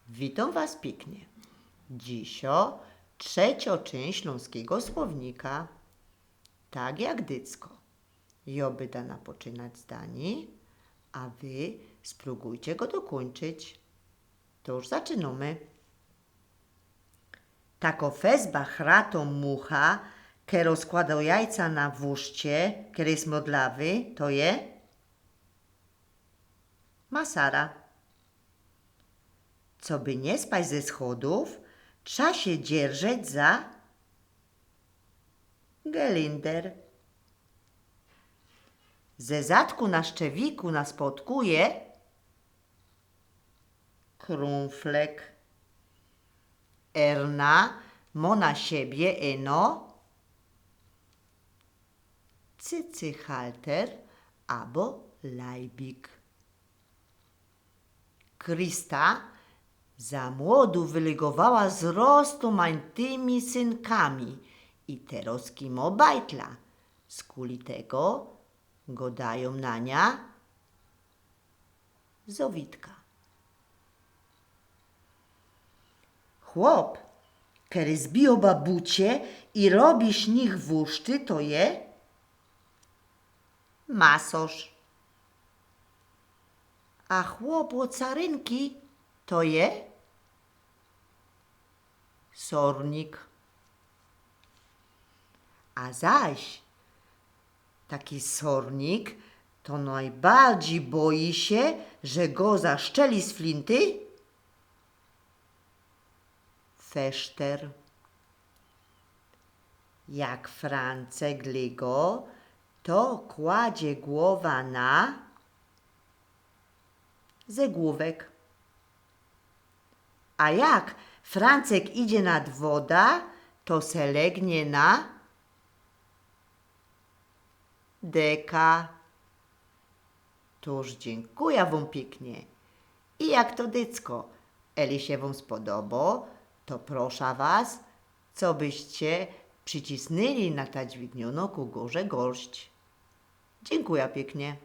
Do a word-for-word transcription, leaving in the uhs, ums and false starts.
Witōm was piyknie. Dzisiŏ trzeciŏ czynść ślōnskigo słownika. Tak jak dycko. Jŏ byda napoczynać zdanie, a wy sprōbujcie go dokōńczyć. To już zaczynōmy. Takŏ fezba chratōm mucha, kerŏ składŏ jajca na wōrzcie, kery je modlawy, to je masara. Coby niy spaść ze schodōw, trza sie dzierżeć za gelynder. Ze zadku na szczewiku na spodku je krōnflek. Erna mo na siebie ino cycyhalter abo lajbik. Krista za młodu wylygowała z roztōmajtymi synkami i terŏzki mo bajtla. Skuli tego godajōm na niã Zowitka. Chłop, kery zbijŏ babucie i robi z nich wōrzty, to je masŏrz. A chłop ôd carynki to je sornik. A zaś taki sornik to nojbardzij boi sie, że go zaszczeli z flinty feszter. Jak Francek lygŏ, to kładzie głowa na zegłōwek. A jak Francek idzie nad woda, to se legnie na deka. Tōż dziynkujã wōm piyknie. I jak to dycko, eli sie wōm spodobŏ, to prosza was, cobyście przycisnili na ta dźwigniyno ku gōrze gorsć. Dziynkujã piyknie.